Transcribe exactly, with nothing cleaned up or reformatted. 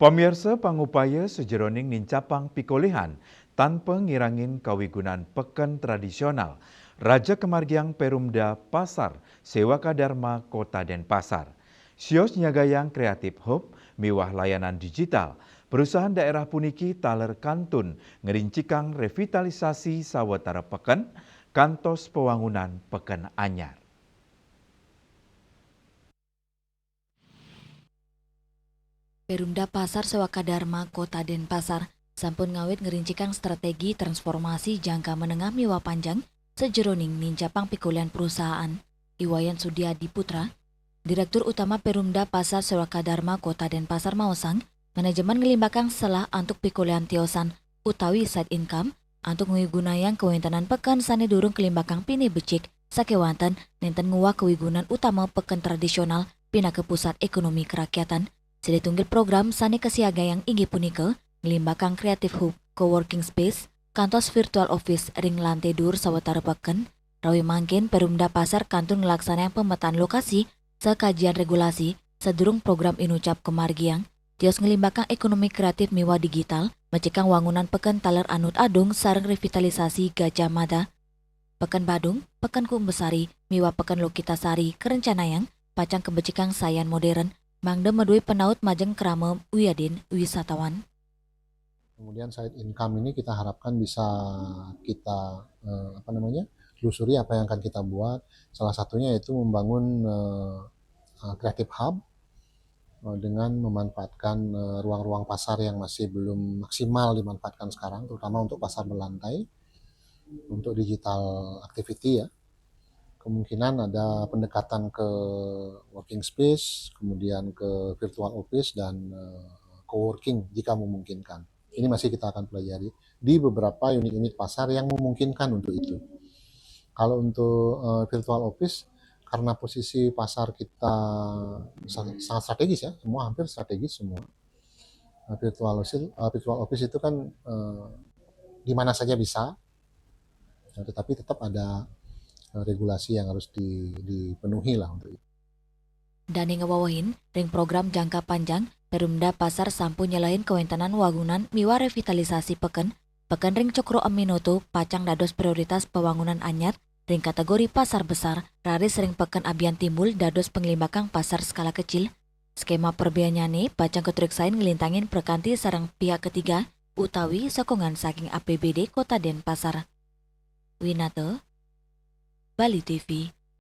Pamirsa, pangupaya sajeroning nincapang pikolihan tanpa ngirangin kawigunan peken tradisional, raja kamargiang Perumda Pasar Sewaka Dharma Kota Denpasar. Sios nyagayang Creative Hub miwah layanan digital. Perusahaan daerah puniki taler kantun ngrincikang revitalisasi sawatara peken kantos pawangunan peken anyar. Perumda Pasar Sewaka Dharma Kota Denpasar sampun ngawit ngrincikang strategi transformasi jangka menengah miwah panjang sajeroning nincapang pikolihan perusahaan. I Wayan Sudiadi Putra, Direktur Utama Perumda Pasar Sewaka Dharma Kota Denpasar maosang, manajemen nglimbakang selah antuk pikolihan tiosan utawi side income antuk ngwigunayang kawéntenan peken sané durung kalimbakang pinih becik, sakéwanten nénten nguwah kawigunan utama peken tradisional pinaka pusat ékonomi kerakyatan. Silih tunggil program sané kasiagayang inggih punika nglimbakang Creative Hub, Co-working Space, kantos Virtual Office ring lantai duur sawetara peken. Rawi mangkin Perumda Pasar kantun nglaksanayang pemetaan lokasi, sakajian regulasi, sadurung program inucap kamargiang. Tios nglimbakang ékonomi kreatif miwah digital, mecikang wangunan peken taler anut adung sareng revitalisasi Gajah Mada. Peken Badung, Peken Kumbasari, miwah Peken Lokitasari karencanayang pacang kabecikang sayan modern, mangda madué panaut majeng krama wiadin wisatawan. Kemudian side income ini kita harapkan bisa kita, eh, apa namanya, telusuri apa yang akan kita buat. Salah satunya yaitu membangun, eh, eh, Creative Hub, eh, dengan memanfaatkan, eh, ruang-ruang pasar yang masih belum maksimal dimanfaatkan sekarang, terutama untuk pasar berlantai, untuk digital activity ya. Kemungkinan ada pendekatan ke working space, kemudian ke virtual office dan, eh, co-working jika memungkinkan. Ini masih kita akan pelajari di beberapa unit-unit pasar yang memungkinkan untuk itu. Kalau untuk, eh, virtual office, karena posisi pasar kita sa-, sangat strategis ya, semua hampir strategis semua. Eh, virtual office, eh, virtual office itu kan, eh, di mana saja bisa, nah, tetapi tetap ada, eh, regulasi yang harus di-, dipenuhi lah untuk itu. Dané ngawewehin, ring program jangka panjang, Perumda Pasar sampun nyelehin kawéntenan wangunan miwah revitalisasi peken. Peken ring Cokroaminoto pacang dados prioritas pawangunan anyar ring kategori pasar besar, raris ring Peken Abian Timbul dados panglimbakang pasar skala kecil. Skema prabeanyané pacang katreksain nglintangin prakanti sareng pihak ketiga utawi sokongan saking A P B D Kota Denpasar. Winata, Bali T V.